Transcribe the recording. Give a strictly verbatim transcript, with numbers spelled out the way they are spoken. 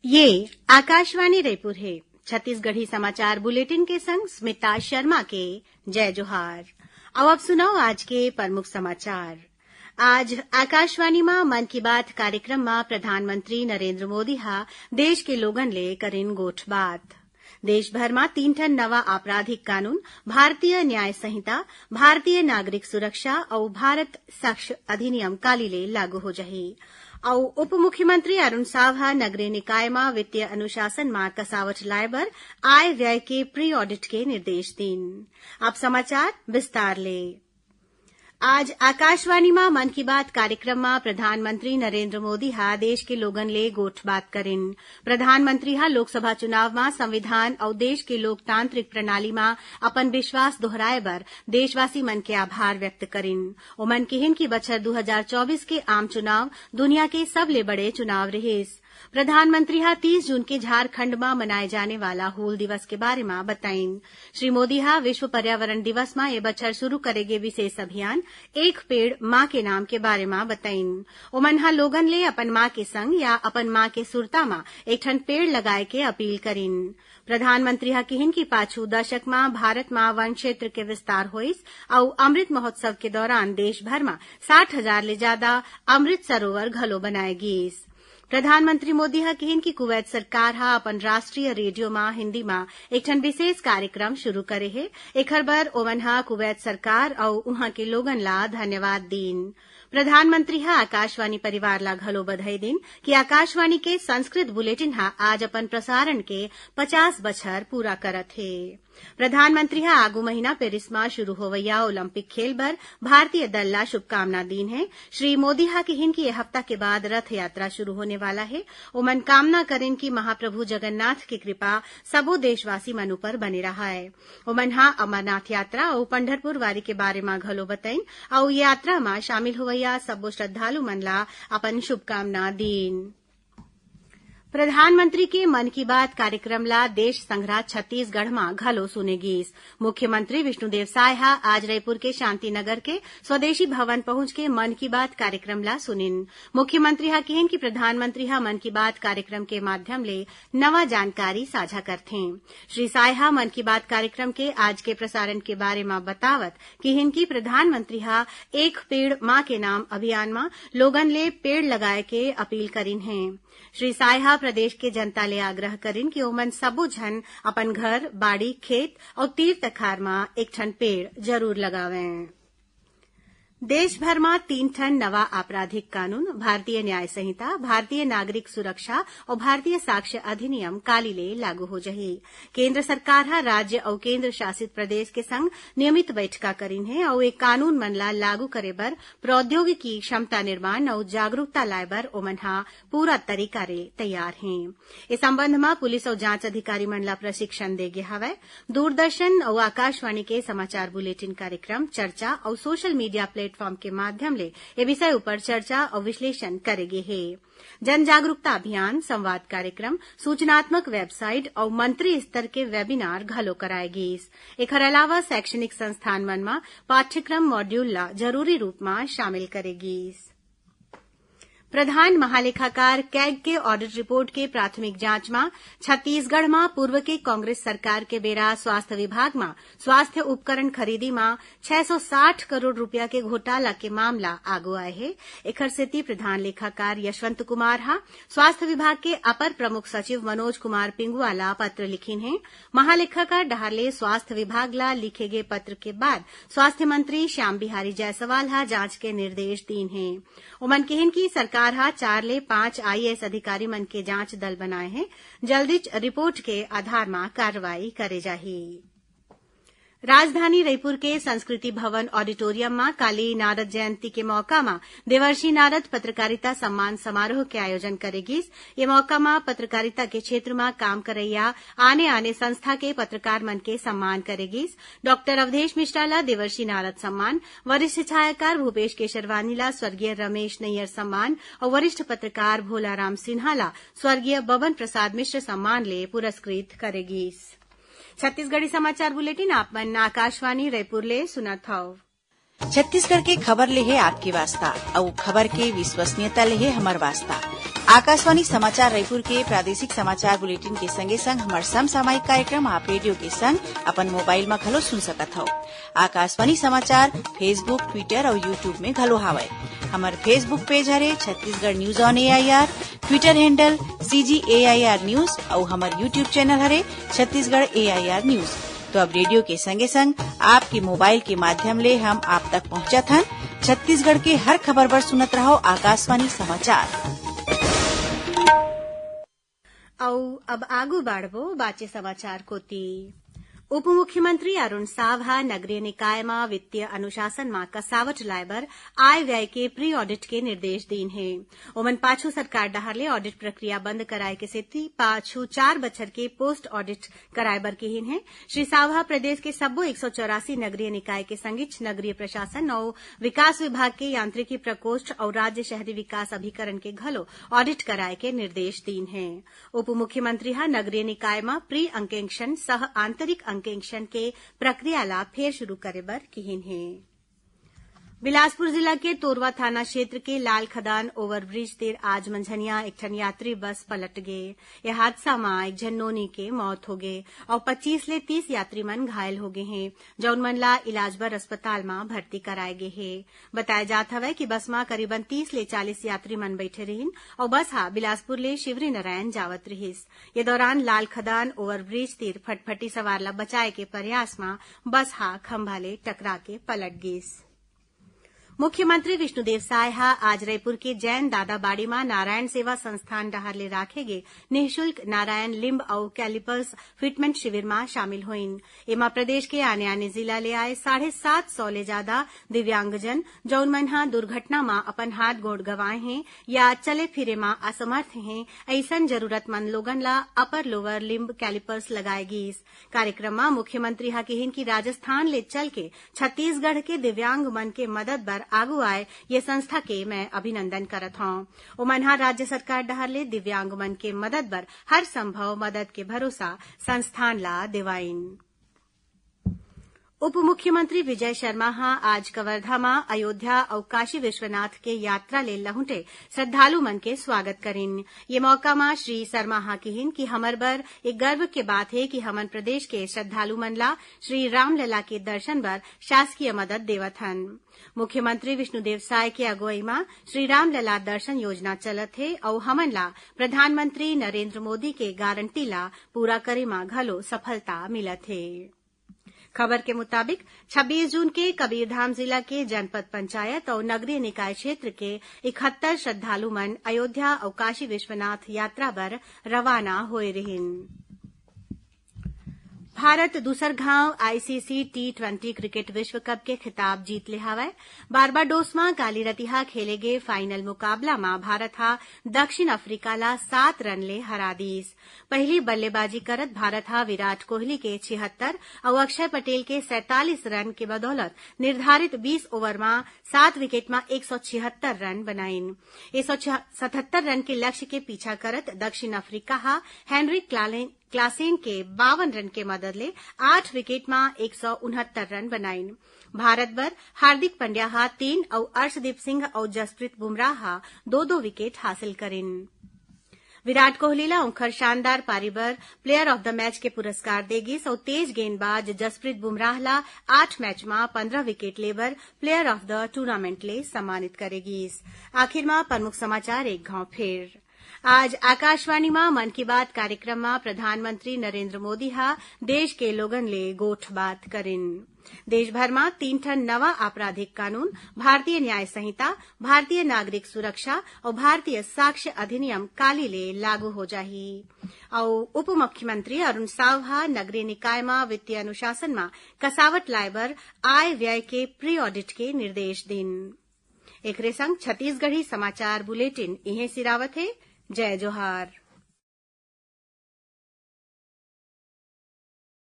ये आकाशवाणी रायपुर हे। छत्तीसगढ़ी समाचार बुलेटिन के संग स्मिता शर्मा के जय जोहार। अउ अब सुनव आज के प्रमुख समाचार। आज आकाशवाणी म मन की बात कार्यक्रम म प्रधानमंत्री नरेंद्र मोदी ह देश के लोगन ले करिन गोठ बात। देश भर म तीन ठन नवा आपराधिक कानून, भारतीय न्याय संहिता, भारतीय नागरिक सुरक्षा अउ भारत साक्ष्य अधिनियम काली ले लागू हो जाही। अउ उप मुख्यमंत्री अरुण साव ह नगरीय निकाय म वित्तीय अनुशासन म कसावट लाए बर आय व्यय के प्री ऑडिट के निर्देश दीन। अब समाचार विस्तार ले। आज आकाशवाणी म मन की बात कार्यक्रम म प्रधानमंत्री नरेंद्र मोदी ह देश के लोगन ले गोठ बात करिन। प्रधानमंत्री ह लोकसभा चुनाव म संविधान अउ देश के लोकतांत्रिक प्रणाली म अपन विश्वास दोहराए बर देशवासी मन के आभार व्यक्त करिन। ओमन किहिन कि बछर दू हजार चौबीस के आम चुनाव दुनिया के सबले बड़े चुनाव रिहिस। प्रधानमंत्री ह तीस जून के झारखंड म मनाए जाने वाला हूल दिवस के बारे म बताइन। श्री मोदी ह विश्व पर्यावरण दिवस म ए बछर शुरू करे गे विशेष अभियान एक पेड़ मां के नाम के बारे म बताइन। ओमन ह लोगन ले अपन मां के संग या अपन मां के सुरता म एक ठन पेड़ लगाए के अपील करिन। प्रधानमंत्री ह किहिन कि पाछू दशक म भारत म वन क्षेत्र के विस्तार होइस अउ अमृत महोत्सव के दौरान देश भर म साठ हजार ले जादा अमृत सरोवर घलो बनाए गीस। प्रधानमंत्री मोदी ह किहिन कि कुवैत सरकार ह अपन राष्ट्रीय रेडियो म हिंदी म एक ठन विशेष कार्यक्रम शुरू करे हे। एखर बर ओमन ह कुवैत सरकार अउ उहां के लोगन ला धन्यवाद दीन। प्रधानमंत्री ह आकाशवाणी परिवार ला घलो बधाई दीन कि आकाशवाणी के संस्कृत बुलेटिन ह आज अपन प्रसारण के पचास बछर पूरा करत हे। प्रधानमंत्री ह आगू महीना पेरिस म शुरू होवइया ओलंपिक खेल बर भारतीय दल ला शुभकामना दीन हे। श्री मोदी ह किहिन कि ए हफ्ता के बाद रथ यात्रा शुरू होने वाला हे। ओमन कामना करिन कि महाप्रभु जगन्नाथ के कृपा सबो देशवासी मन ऊपर बने रहय। ओमन ह अमरनाथ यात्रा अउ पंढरपुर वारी के बारे म घलो बताइन अउ यात्रा म शामिल होवइया सबो श्रद्धालु मन ला अपन शुभकामना दीन। प्रधानमंत्री के मन की बात कार्यक्रम ला देश संघरा छत्तीसगढ़ म घलो सुने गीस। मुख्यमंत्री विष्णुदेव साय ह आज रायपुर के शांति नगर के स्वदेशी भवन पहुंच के मन की बात कार्यक्रम ला सुनिन। मुख्यमंत्री ह किहिन कि प्रधानमंत्री ह मन की बात कार्यक्रम के माध्यम ले नवा जानकारी साझा करथें। श्री साय ह मन की बात कार्यक्रम के आज के प्रसारण के बारे म बतावत किहिन कि प्रधानमंत्री ह एक पेड़ मां के नाम अभियान म लोगन ले पेड़ लगाए के अपील करिन हे। श्री साय ह प्रदेश के जनता ले आग्रह करिन कि ओमन सबो झन अपन घर, बाड़ी, खेत अउ तीर तखार म एक ठन पेड़ जरूर लगावें। देश भर म तीन ठन नवा आपराधिक कानून, भारतीय न्याय संहिता, भारतीय नागरिक सुरक्षा अउ भारतीय साक्ष्य अधिनियम काली ले लागू हो जाही। केंद्र सरकार ह राज्य अउ केंद्र शासित प्रदेश के संग नियमित बैठका करिन हे अउ ए कानून मन ला लागू करे बर प्रौद्योगिकी, क्षमता निर्माण अउ जागरूकता लाए बर ओमन ह पूरा तरीका ले तैयार हें। ए संबंध म पुलिस अउ जांच अधिकारी मन ला प्रशिक्षण दे गे हवय। दूरदर्शन अउ आकाशवाणी के समाचार बुलेटिन कार्यक्रम, चर्चा अउ सोशल मीडिया प्लेटफॉर्म के माध्यम ले ए विषय उपर चर्चा अउ विश्लेषण करे गे हे। जन जागरूकता अभियान, संवाद कार्यक्रम, सूचनात्मक वेबसाइट अउ मंत्री स्तर के वेबिनार घलो कराए गीस। एखर अलावा शैक्षणिक संस्थान मन म पाठ्यक्रम मॉड्यूल ला जरूरी रूप म शामिल करे गीस। प्रधान महालेखाकार कैग के ऑडिट रिपोर्ट के प्राथमिक जांच म छत्तीसगढ़ म पूर्व के कांग्रेस सरकार के बेरा स्वास्थ्य विभाग म स्वास्थ्य उपकरण खरीदी म छह सौ साठ करोड़ रुपया के घोटाला के मामला आगू आए हे। एखर सेती प्रधान लेखाकार यशवंत कुमार ह स्वास्थ्य विभाग के अपर प्रमुख सचिव मनोज कुमार पिंगुआ ला पत्र लिखिन हे। महालेखाकार डहार ले स्वास्थ्य विभाग ला लिखे गे पत्र के बाद स्वास्थ्य मंत्री श्याम बिहारी जायसवाल ह जांच के निर्देश दीन हे। ओमन किहिन कि सरकार ह चार ले पांच आईएएस अधिकारी मन के जांच दल बनाए हे। जल्दीच रिपोर्ट के आधार म कार्रवाई करे जाही। राजधानी रईपुर के संस्कृति भवन ऑडिटोरियम म काली नारद जयंती के मौका म देवर्षि नारद पत्रकारिता सम्मान समारोह के आयोजन करे गीस। ये मौका म पत्रकारिता के क्षेत्र म काम करइया आने-आने संस्था के पत्रकार मन के सम्मान करे गीस। डॉक्टर अवधेश मिश्रा ला देवर्षि नारद सम्मान, वरिष्ठ छायाकार भूपेश केशरवानी ला स्वर्गीय रमेश नैयर सम्मान अउ वरिष्ठ पत्रकार भोलाराम सिन्हा ला स्वर्गीय बबन प्रसाद मिश्र सम्मान ले पुरस्कृत करे गीस। छत्तीसगढ़ी समाचार बुलेटिन आप मन आकाशवाणी रायपुर ले सुनत हव। छत्तीसगढ़ के खबर ले हे आपके वास्ता, अउ खबर के विश्वसनीयता ले हे हमर वास्ता। आकाशवाणी समाचार रायपुर के प्रादेशिक समाचार बुलेटिन के संगे संग हमर समसामयिक कार्यक्रम आप रेडियो के संग अपन मोबाइल म घलो सुन सकत हव। आकाशवाणी समाचार Facebook, Twitter अउ YouTube में घलो हावय। हमर Facebook पेज हरे Chhattisgarh news on AIR, Twitter handle CG AIR news अउ हमर YouTube चैनल हरे छत्तीसगढ़ एआईआर न्यूज। तो अब रेडियो के संगे संग आपके मोबाइल के माध्यम ले हम आप तक पहुंचत हन। छत्तीसगढ़ के हर खबर बर सुनत रहो आकाशवाणी समाचार। अउ अब आगू बाढ़बो बाचे समाचार कोति। उप मुख्यमंत्री अरुण साव ह नगरीय निकाय म वित्तीय अनुशासन म कसावट लाए बर आय व्यय के प्री ऑडिट के निर्देश दीन हे। ओमन पाछू सरकार डहार ले ऑडिट प्रक्रिया बंद कराए के सेती पाछू चार बछर के पोस्ट ऑडिट कराए बर किहिन हे। श्री साव ह प्रदेश के सब्बो एक सौ चौरासी नगरीय निकाय के संगीच नगरीय प्रशासन अउ विकास विभाग के यांत्रिकी प्रकोष्ठ अउ राज्य शहरी विकास अभिकरण के घलो ऑडिट कराए के निर्देश दीन हे। उप मुख्यमंत्री ह नगरीय निकाय म प्री अंकेक्षण सह आंतरिक अंकेक्षण के प्रक्रिया ला फेर शुरू करे बर किहिन हे। बिलासपुर जिला के तोरवा थाना क्षेत्र के लाल खदान ओवरब्रिज तीर आज मंझनिया एक ठन यात्री बस पलट गे। ये हादसा म एक झन नोनी के मौत हो गे अउ पच्चीस ले तीस यात्री मन घायल हो गे हें, जउन मन ला इलाज बर अस्पताल म भर्ती कराए गे हे। बताए जात हवय कि बस म करीबन तीस ले चालीस यात्री मन बइठे रिहिन अउ बस ह बिलासपुर ले शिवरीनारायण जावत रिहिस। ये दौरान लाल खदान ओवरब्रिज तीर फटफटी सवार ला बचाए के प्रयास म बस ह खंभा ले टकरा के पलट गिस। मुख्यमंत्री विष्णुदेव साय ह आज रईपुर के जैन दादाबाड़ी म नारायण सेवा संस्थान डहार ले राखे गे निःशुल्क नारायण लिम्ब अउ कैलिपर्स फिटमेंट शिविर म शामिल होइन। एमा प्रदेश के आने-आने जिला ले आए साढ़े सात सौ ले जादा दिव्यांगजन, जउन मन ह दुर्घटना म अपन हाथ गोड़ गंवाए हें या चले फिरे म असमर्थ हें, अइसन जरूरतमंद लोगन ल अपर लोअर लिम्ब कैलिपर्स लगाए गीस। कार्यक्रम म मुख्यमंत्री ह किहिन कि राजस्थान ले चल के छत्तीसगढ़ के दिव्यांग मन के मदद बर आगू आए ये संस्था के मैं अभिनंदन करत हौं। ओमन ह राज्य सरकार डहार ले दिव्यांग मन के मदद बर हर संभव मदद के भरोसा संस्थान ला देवाइन। उप मुख्यमंत्री विजय शर्मा ह आज कवर्धा म अयोध्या अउ काशी विश्वनाथ के यात्रा ले लहुंटे श्रद्धालु मन के स्वागत करिन। ये मौका म श्री शर्मा ह किहिन कि हमर बर ये गर्व के बात हे कि हमन प्रदेश के श्रद्धालु मन ला श्री रामलला के दर्शन बर शासकीय मदद देवत हन। मुख्यमंत्री विष्णुदेव साय के अगुवई म श्री रामलला दर्शन योजना चलत हे अउ हमन ला प्रधानमंत्री नरेंद्र मोदी के गारंटी ला पूरा करे म घलो सफलता मिलत हे। खबर के मुताबिक, छब्बीस जून के कबीरधाम जिला के जनपद पंचायत अउ नगरीय निकाय क्षेत्र के इकहत्तर श्रद्धालु मन अयोध्या अउ काशी विश्वनाथ यात्रा बर रवाना होए रिहिन। भारत दूसर घांव आईसीसी टी ट्वेंटी क्रिकेट विश्व कप के खिताब जीत ले हवय। बारबाडोस म काली रतिहा खेले गे फाइनल मुकाबला म भारत ह दक्षिण अफ्रीका ला सात रन ले हरा दीस। पहिली बल्लेबाजी करत भारत ह विराट कोहली के छिहत्तर अउ अक्षय पटेल के सैंतालीस रन के बदौलत निर्धारित बीस ओवर म सात विकेट म एक सौ छिहत्तर रन बनाइन। एक सौ सतहत्तर रन के लक्ष्य के पीछा करत दक्षिण अफ्रीका ह हेनरिक क्लाले-, क्लासेन के बावन रन के मदद ले आठ विकेट म एक सौ उनहत्तर रन बनाइन। भारत बर हार्दिक पंड्या ह तीन अउ अर्शदीप सिंह अउ जसप्रीत बुमराह ह दो-दो विकेट हासिल करिन। विराट कोहली ला उंखर शानदार पारी बर प्लेयर ऑफ द मैच के पुरस्कार दे गिस अउ तेज गेंदबाज जसप्रीत बुमराह ला आठ मैच म पंद्रह wicket labour player of the tournament ले सम्मानित करे गिस। आखिर म प्रमुख समाचार एक घांव फेर। आज आकाशवाणी म मन की बात कार्यक्रम म प्रधानमंत्री नरेंद्र मोदी ह देश के लोगन ले गोठ बात करिन। देश भर म तीन ठन नवा आपराधिक कानून, भारतीय न्याय संहिता, भारतीय नागरिक सुरक्षा अउ भारतीय साक्ष्य अधिनियम काली ले लागू हो जाही। अउ उप मुख्यमंत्री अरुण साव ह नगरीय निकाय म वित्तीय अनुशासन म कसावट लाए बर आय व्यय के प्री ऑडिट के निर्देश दिन। एकरे संग छत्तीसगढ़ी समाचार बुलेटिन इहें सिरावत हे। जय जोहार।